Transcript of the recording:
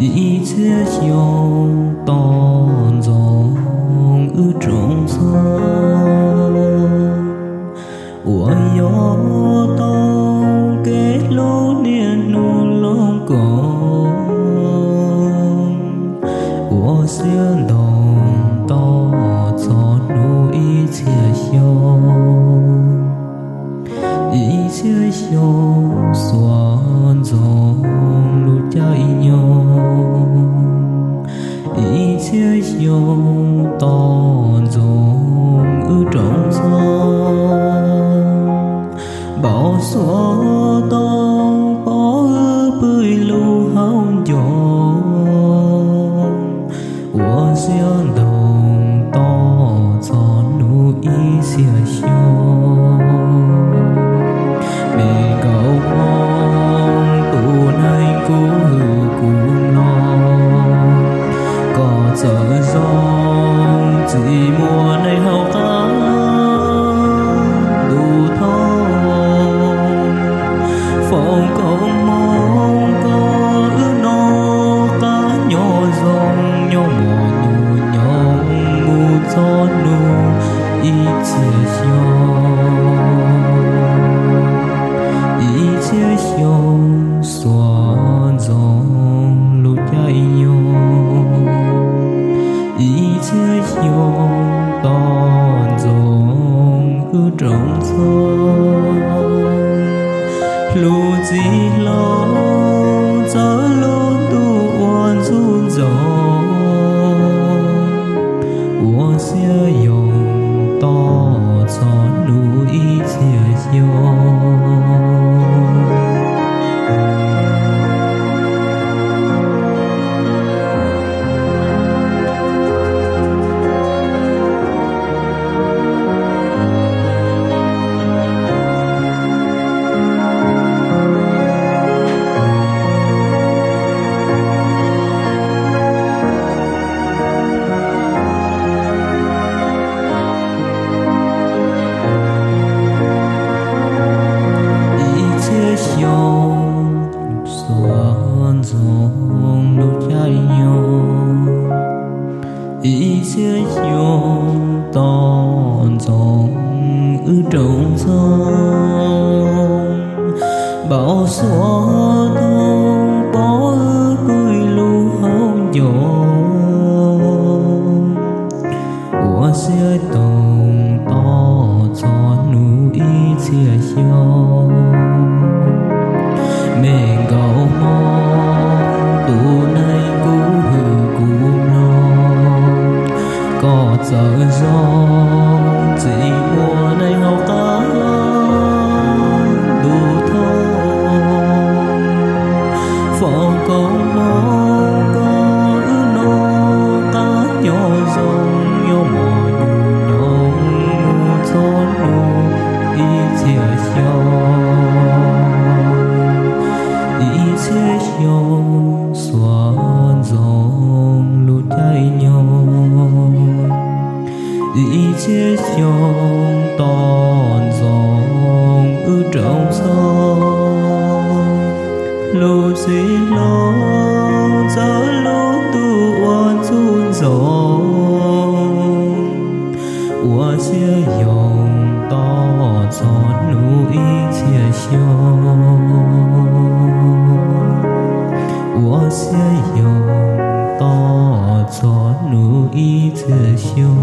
Ib txhiab xyoo tos ntxoov wb rooj txog, uas yog tau kev hlub niaj hnub looj koos, ua xiab ntoo tos txog hnub ib txhiab xyoo. Ib txhiab xyoo xuas ntxoov lub caij nyoog, ib txhiab xyoo tos ntxoov wb rooj txog, npau suav tau pov wb pw ib lub hauv ncoo, ua xiab ntoo tos txog hnub ib txhiab xyoo. Me nkauj Hmoob tus neeg kuv hwm kuv mloog, koj txawm zoo txij muaj neeg hauv qab ntuj thoob. Foom koob hmoov koj wb noj qab nyob zoo, nyob mos nyob nyoos mus txog hnub ib txhiab xyoo. Ib txhiab xyoo xuas ntxoov lub caij nyoog, ib txhiab xyoo tos ntxoov wb rooj txog. Hlub txiv hlob txawv lub ntuj ua ntxub ntxoo, ua xiab yog tos txog hnub ib txhiab xyoo. Ib txhiab xyoo xuas ntxoov lub caij nyoog, ib txhiab xyoo tos ntxoov wb rooj txog. Npau suav tau pov wb pw ib lub hauv ncoo, ua xiab ntoo tos txog hnub ib txhiab xyoo. Me nkauj Hmoob tus neeg kuv hwm kuv mloog, koj txawm zoo txij muaj neeg hauv qab ntuj thoob. Foom koob hmoov koj wb noj qab nyob zoo, nyob mos nyob nyoos mus txog hnub ib txhiab xyoo. Ib txhiab xyoo xuas ntxoov lub caij nyoog, ib txhiab xyoo tos ntxoov wb rooj txog. Hlub txiv hlob txawv lub ntuj ua ntxub ntxoo, ua xiab yog tos txog hnub ib txhiab xyoo, ua xiab yog tos txog hnub ib txhiab xyoo.